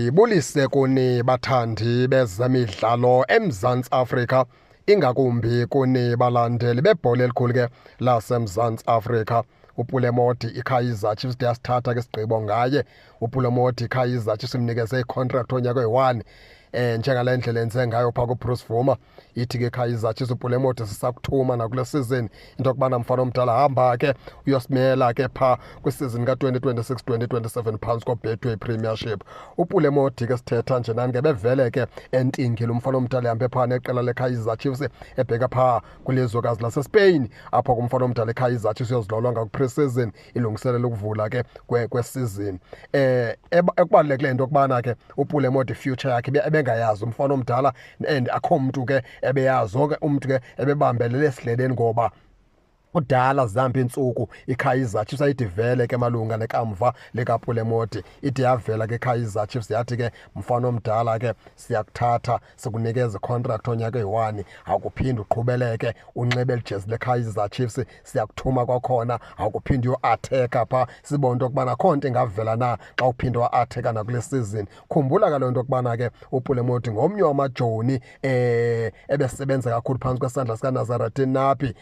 Mandibulise kuni bathandi bezemidlalo eMzantsi Afrika, ingakumbi kuni balandeli bebhola elikhulu ke laseMzantsi Afrika. UPule Mmodi, iKaizer Chiefs yasithatha ke isigqibo ngaye. UPule Mmodi, iKaizer Chiefs imnikeze icontract onyaka oyi-1 njengale ndlela enze ngayo phaa kuBruce Bvuma. Ithi ke Kaizer Chiefs, uPule Mmodi sisakuthuma nakule season, into yokubana mfana omdala hamba ke uyosimela ke phaa kwisizini ka-2026 2027 phantsi koBetway Premiership. UPule Mmodi ke sithetha nje nani ke bevele ke entingile umfana omdala, ehambe phaa neqela leKaizer Chiefs ebheka phaa kwilizwekazi laseSpain, apho kumfana omdala iKaizer Chiefs uyozilolonga kwi-pre-season, ilungiselela ukuvula ke kwesizini. Ekubalulekileyo into yokubana ke uPule Mmodi future yakhe ebengayazi umfana omdala, and akho mntu ke ebeyazi, wonke umntu ke ebebambelele esidleleni, ngoba kudala zihamba iintsuku iKaizer Chiefs ayide ivele ke malunga nekamva likaPule Mmodi. Ide yavela ke iKaizer Chiefs yathi ke, mfana omdala ke siyakuthatha, sikunikeza icontract onyaka eyi-1, akuphinde uqhubeleke unxibe elijezi leKaizer Chiefs, siyakuthuma kwakhona, akuphinde uyo-attack-a phaa, sibone into yokubana akho nto ingavela na xa uphinde wa-attack-a nakule season. Khumbula kaloku into yokubana ke uPule Mmodi ngomnye wamajoni ebesebenza kakhulu phantsi kwesandla sikaNasreddine Nabi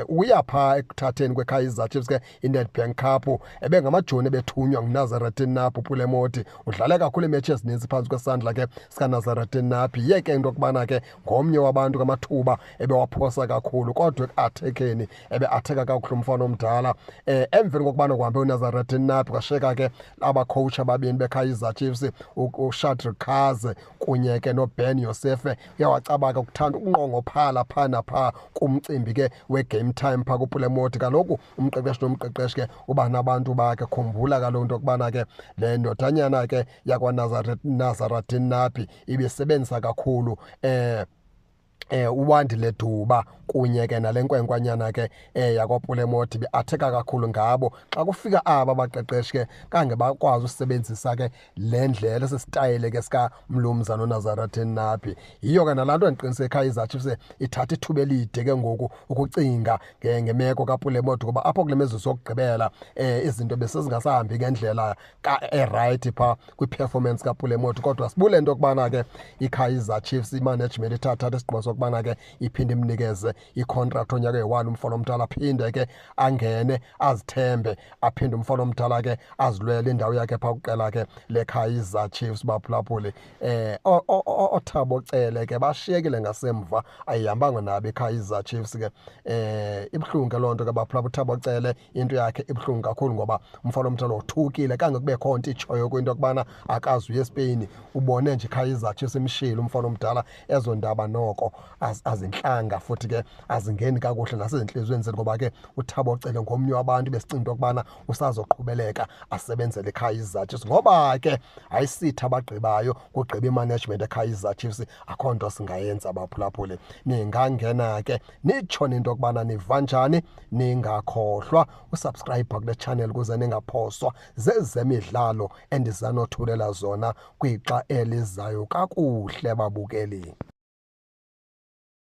uya phaa ekuthatheni kweKaizer Chiefs ke iNedbank Cup. Ebengamajoni ebethunywa nguNasreddine Nabi. uPule Mmodi udlale kakhulu iimetshi ezininzi phantsi kwesandla ke sikaNasreddine Nabi. Ye ke into yokubana ke ngomnye wabantu kamathuba ebewaphosa kakhulu, kodwa eku-attack-eni ebe-attack-a kakuhle umfana omdala. Emveni kokubana kuhambe uNasreddine Nabi, kwashiyeka ke abacoach ababini beKaizer Chiefs, uShadrack Kaze kunye ke noBen Youssef. Uyawacaba ke ukuthanda ukunqongophala phaa naphaa kumcimbi ke we-game time phaa kuPule Mmodi. Kaloku umqeqeshi nomqeqeshi ke uba nabantu bakhe. Khumbula kaloku into yokubana ke le ndodanyana ke yakwaNasreddine Nabi ibisebenzisa kakhulu uWandile Duba kunye ke nale nkwenkwanyana ke yakwaPule Mmodi, be-attack-a kakhulu ngabo. Xa kufika aba baqeqeshi ke kange bakwazi usebenzisa ke le ndlela esisitayile ke sika mlumzana uNasreddine Nabi. Yiyo ke nalaa nto ndiqiniseke iKaizer Chiefs ithatha ithuba elide ke ngoku ukucinga ngemeko kaPule Mmodi, ngoba apho kule mizuzu yokugqibela izinto besezingasahambi ngendlela erayithi phaa kwi-performance kaPule Mmodi. Kodwa sibule into yokubana ke iKaizer Chiefs imanagement ithathatha isigqibo sokubana ke iphinde imnikeze icontract onyaka eyi-1 umfana omdala, aphinde ke angene azithembe, aphinde umfana omdala ke azilwele indawo yakhe phaa kwiqela ke leKaizer Chiefs. Baphulaphuli, oThabo Cele ke bashiyekile ngasemva, ayihambanga nabo iKaizer Chiefs ke. Ibuhlungu ke loo nto ke baphulaphula. uThabo Cele into yakhe ibuhlungu kakhulu, ngoba umfana omdala wothukile kange kubekho nto itshoyo kwinto yokubana akazi uye eSpain, ubone nje iKaizer Chiefs imshile umfana omdala. Ezo ndaba noko azintlanga futhi ke azingeni kakuhle nasezintliziyweni zethu, ngoba ke uThabo Cele ngomnye wabantu besicinga into yokubana usazoqhubeleka asebenzele iKaizer Chiefs, ngoba ke ayisithi abagqibayo, kugqiba imanagement eKaizer Chiefs. Akho nto singayenza baphulaphuli. Ningangena ke nitsho into yokubana niva njani, ningakhohlwa usubscribe kule channel ukuze ningaphoswa zezemidlalo endizanothulela zona kwixa elizayo. Kakuhle babukeli.